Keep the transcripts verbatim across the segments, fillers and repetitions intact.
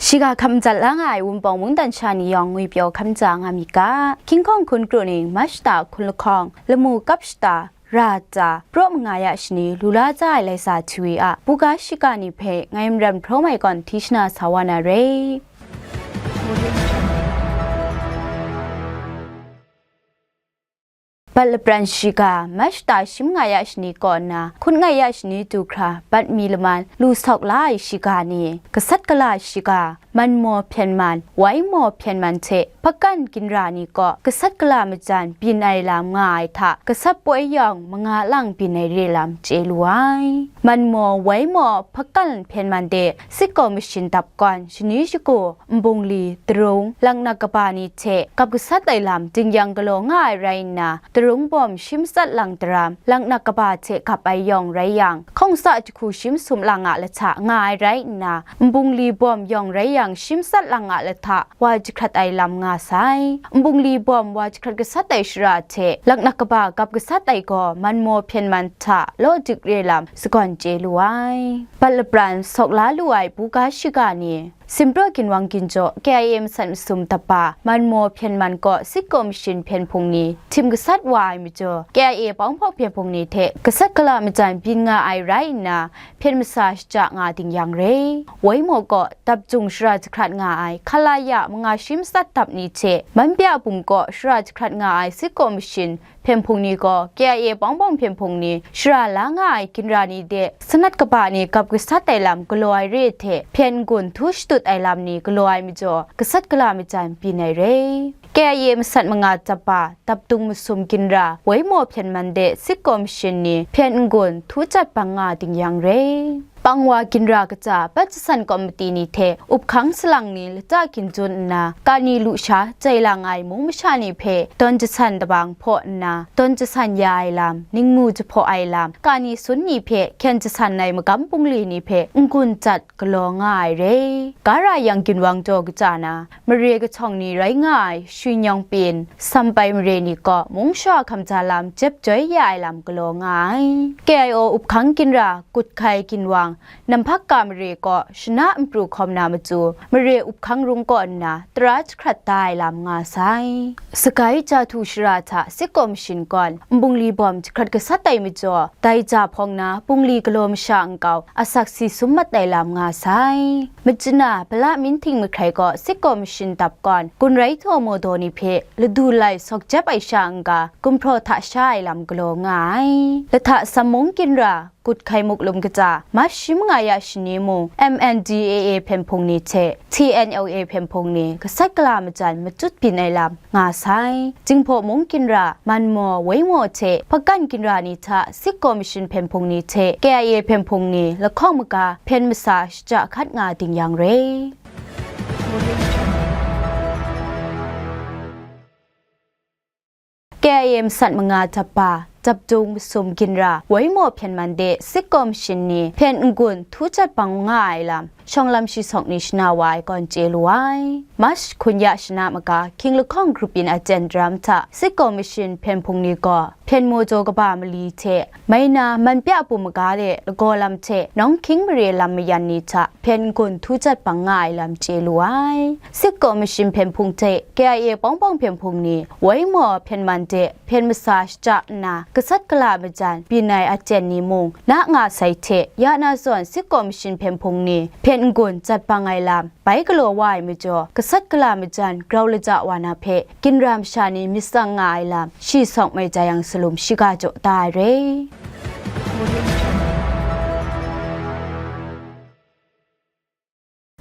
Shiga hkap madat la nga ai Wunpawng mungdan sha ni yawng ngwipyaw hkap maja nga myit ga, King Kawng hkun kru ning March ta hkun lahkawng, lamu kap shata, ra tsa, praw manga ya shani lu la za ai Laisa Htiwi a buga shiga ni hpe ngai Maram Hpraw Mai gawn hti shana sa wa na re. Bat lapran shiga, March ta shi manga ya shani kaw nna, hkun ngai ya shani du hkra, bat mi laman lu sawk la ai shiga ni, gasat gala shiga, man maw hpyen man, wai maw hpyen man hte, hpakan ginra ni kaw, gasat gala majan byin ai lam nga ai hta, gasat poi yawng manga lang byin ai re lam chye lu ai. Man maw, wai maw, hpakan hpyen man de, sitkaw mashin dap gawn, shani shagu, nbungli, darung, laknak kaba ni hte gap gasat ai lam dingyang galaw nga ai rai nna, darung bawm shi matsat lang daram, laknak kaba hte gap ai yawng rai yang, hkawng sa jahku shi masum lang a lahta nga ai rai nna, nbungli bawm yawng rai yang shi matsat lang a lahta wa jahkrat ai lam nga sai. Nbungli bawm wa jahkrat gasat ai shara hte laknak kaba gap gasat ai gaw man maw hpyen man hta law dik re lam sagawn chye lu ai. Bat lapran sawk la lu ai buga shiga ni, Simpraw ginwang ginjaw K I A masat masum dapa man maw hpyen man kaw sitkaw mashin hpyen hpung ni htim gasat wa ai majaw, K I A pawng hpawng hpyen hpung ni hte gasat gala majan byin nga ai rai nna, hpyen masa shaja nga dingyang re. Wai maw kaw dapjung shara jahkrat nga ai hkalaya manga shi matsat dap ni hte, Manbya bum kaw shara jahkrat nga ai sitkaw mashin hpyen hpung ni gaw, K I A pawng hpawng hpyen hpung ni shara la nga ai ginra ni de, sanat kaba ni gap gasat ai lam galaw ai re hte, hpyen n-gun htu shatut ai lam ni galaw ai majaw, gasat gala majan byin ai re. K I A masat manga dapa, dapdung masum ginra, wai maw hpyen man de, sitkaw mashin ni hpyen n-gun htu jat bang nga dingyang re. Pangwa ginra kaja, bat jasan kawmati ni hte up hkang salang ni lata ginjun nna, kani lusha jai lang ai mung masha ni hpe dawn jasan dabang hpaw nna, dawn jasan ya ai lam, ningmu jahpaw ai lam, kani sun ni hpe hkyen jasan ai magam bungli ni hpe n-gun jat galaw nga ai re. Gara yang ginwang jaw kaja na, mare kahtawng ni rai nga ai Shwi Nyawng Pyin, Sampai mare ni kaw mung shawa hkam ja lam jep joi ya ai lam galaw nga ai. K I O up hkang ginra, Kut Hkai ginwang, Namhpak Ka mare kaw shana npru hkawm na matu, mare up hkang rung kaw nna tara jahkrat da ai lam nga sai. Sagai Jahtu shara hta sitkaw mashin gawn nbungli bawm jahkrat gasat ai majaw, dai ja hpawng na bungli galaw masha nkau asak si sum mat ai lam nga sai. Machana, Bala Minting mahkrai gaw sitkaw mashin dap gawn, gun rai htaw maw daw ni hpe ladu lai sawk jep ai sha n-ga, gumhpraw hta sha ai lam galaw nga ai. Lahta Sam mung ginra, Kut Hkai Muklum kaja, March shi manga ya shani mung, M N D A A hpyen hpung ni hte T N L A hpyen hpung ni gasat gala majan matut byin ai lam nga sai. Jinghpaw mung ginra, man maw, wai maw hte hpakan ginra ni hta sitkaw mashin hpyen hpung ni hte K I A hpyen hpung ni lahkawng maga hpyen masa shaja hkat nga dingyang re. K I A masat manga dapa, dapdung masum ginra, wai maw hpyen man de, sitkaw mashin ni hpyen n-gun htu jat bang nga ai lam, shawng lam shi sawk ni shana wa ai gawn chye lu ai. March hkun ya shana maga, Hkying lahkawng grup yin a jen daram hta, sitkaw mashin hpyen hpung ni gaw, hpyen maw jaw kaba mali hte, mai na man pya pum maga de lagaw lam hte, nawng hkying mare lam mayan ni hta, hpyen n-gun htu jat bang nga ai lam chye lu ai. Sitkaw mashin hpyen hpung hte K I A pawng pawng hpyen hpung ni, wai maw hpyen man de hpyen masa shaja nna, gasat gala majan byin ai a jen ni mung, na nga sai hte, ya na zawn sitkaw mashin hpyen hpung ni hpyen n-gun jat bang ai lam, bai galaw wa ai majaw, gasat gala majan grau laja wa na hpe, ginra masha ni myit tsang nga ai lam, shi sawng mai jai yang salum shiga jaw da ai re.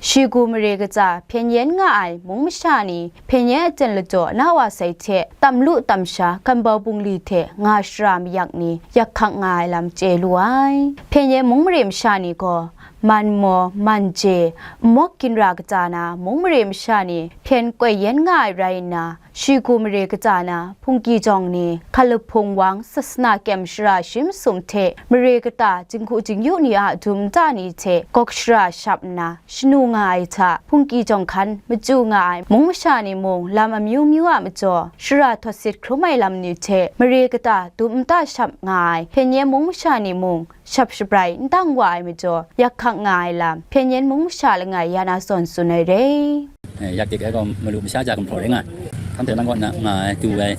Shigu mare kaja hpyen yen nga ai mung masha ni hpyen yen aten ladaw na wa sai hte, tam lu tam sha, Kambau bungli hte nga shara mayak ni yak hkak nga ai lam chye lu ai. Hpyen yen mung mare masha ni gaw, man maw, man je, nmawk ginra kaja na mung mare masha ni hpyen koi yen nga ai rai nna, Shigu mare kata na hpungki jawng ni, hkalup hpung wang, sasana kyem shara shi masum hte mare kata jinghku jingyu ni a dum nta ni hte gawk shara shap nna, shanu nga ai hta, hpungki jawng hkan machyu nga ai mung masha ni mung, lam amyu myu a majaw, shara htawt sit hkrum ai lam ni hte mare kata dum nta shap nga ai hpyen yen mung masha ni mung, shap shabrai n dang wa ai majaw, yak hkak nga ai lam, hpyen yen mung masha langai ya na zawn tsun ai re. Eh, yak dik ai gaw malu masha ja gumhpraw rai nga ai. Hkan hte nang kaw na nga ai, du ai,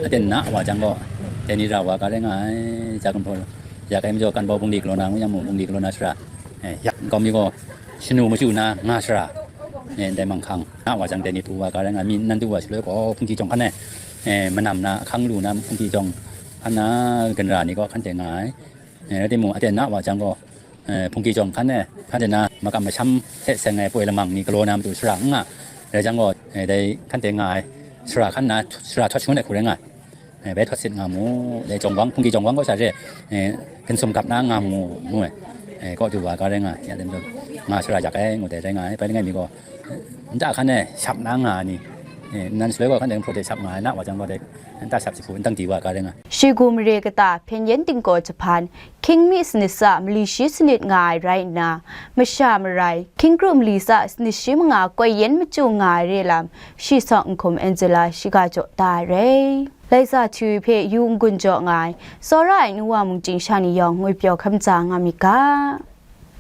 aten na wa jang gaw, dai ni ra wa ga rai nga ai, ja gumhpraw. Yak ai majaw, kan bau bungli galaw na ngu yang mung, bungli galaw na shara, eh, yak nkau mi gaw, shanu machyu na nga shara, eh, ndai manghkang na wa jang, dai ni du wa ga rai nga ai. Mi nan du wa shaloi gaw, hpungki jawng hkan e, eh, manam na ahkang lu na hpungki jawng hkan na, ganra ni gaw hkan hte nga ai. Eh, rai timung, aten na wa jang gaw, eh, hpungki jawng hkan e, hkan hte na makam masham hte seng ai poi lamang ni galaw na matu shara n nga. Rai jang gaw, eh, dai hkan hte nga ai shara hkan na, shara htawt shangun ai hku rai nga ai. Eh, bai htawt sit nga mu, dai jawng wang, hpungki jawng wang kaw sha re, eh, gansum gap na nga mu, ngu ai. Eh, kaw du wa ga rai nga ai, ya, dai majaw, nga shara yak ai, ngu dai rai nga ai, bai langai mi gaw, nta hkan e shap na nga ai ni, eh, nan shaloi gaw hkan dai hprawt de shap nga ai, na wa jang gaw dai, nta shap jahku n dang di wa ga rai nga ai. Shigu mare kata hpyen yen tingkaw jahpan, hkying mi sanit tsa mali shi sanit nga ai rai nna, masha marai, hkying kru mali tsa sanit shi manga koi yen machyu nga ai re lam, shi sawng n hkum Angela shiga jaw da ai re. Laisa Hti hpe yu n-gun jaw nga ai, tsawra ai nu wa mungchying sha ni yawng ngwipyaw hkam tsa nga myit ga.